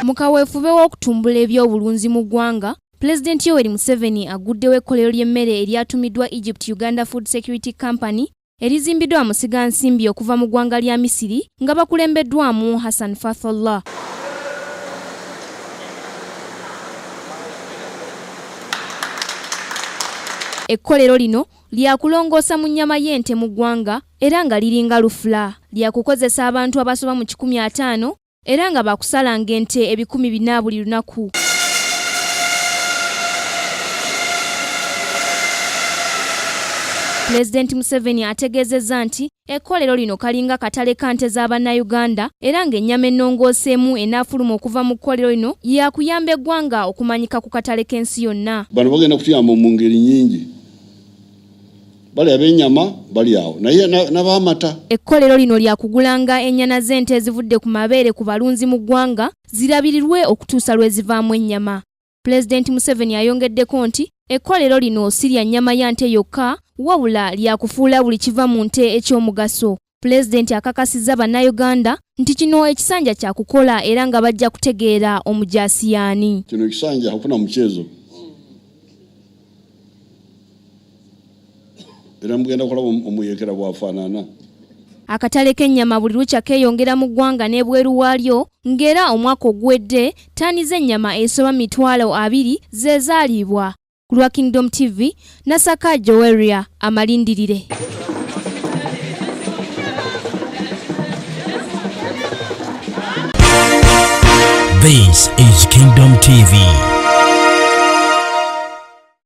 Mu kaweefube w'okutumbula ebyobulunzi mu ggwanga, Pulezidenti Yoweri Museveni aguddewo ekkolero ly'emmere eryatumiddwa Egypt Uganda Food Security Company erizimbiddwa musigansimbi okuva mu ggwanga lya Misiri nga bakulembeddwamu Hassan Fathollah. Ekkolero lino lyakulongoosa mu nnyama y'ente mu ggwanga era nga liringa lufula. Lyakukozesa abantu abasoba mu 150 era nga bakusalanga ente 400 buli lunaku. Pulezidenti Museveni ategeezezza nti ekkolero lino kalinga katale ka nte za Bannayuganda era ng'ennyama ennongooseemu enaafuluma okuva mu kkolero lino yaakuyamba eggwanga okumanyika ku katale k'ensi yonna. Bano bagenda kutuyamba mu ngeri nnyingi. Bali ab'ennyama bali awo naye n'ab'amata. Ekkolero lino lyakugulanga ennyana z'ente ezivudde ku mabeere ku balunzi mu ggwanga zirabirirwe okutuusa lwe zivaamu ennyama. Pulezidenti Museveni ayongeddeko nti ekkolero lino si lya nnyama ya nte yokka wabula lyakufuula buli kiva mu nte eky'omugaso. Pulezidenti akakasizza Bannayuganda nti kino ekisanja kya kukola era nga bajja kutegeera omujaasi y'ani. Kino ekisanja hakuna mchezo. Era mugenda kulaba omuyekera bw'afaanana. Akatale k'ennyama buli lukya keeyongera mu ggwanga n'ebweru waalyo ng'era omwaka oguwedde ttaani z'ennyama esoba 20,000 ze zaaliibwa. Ku lwa Kingdom TV, Nasaka Joweria amalindirire. This is Kingdom TV.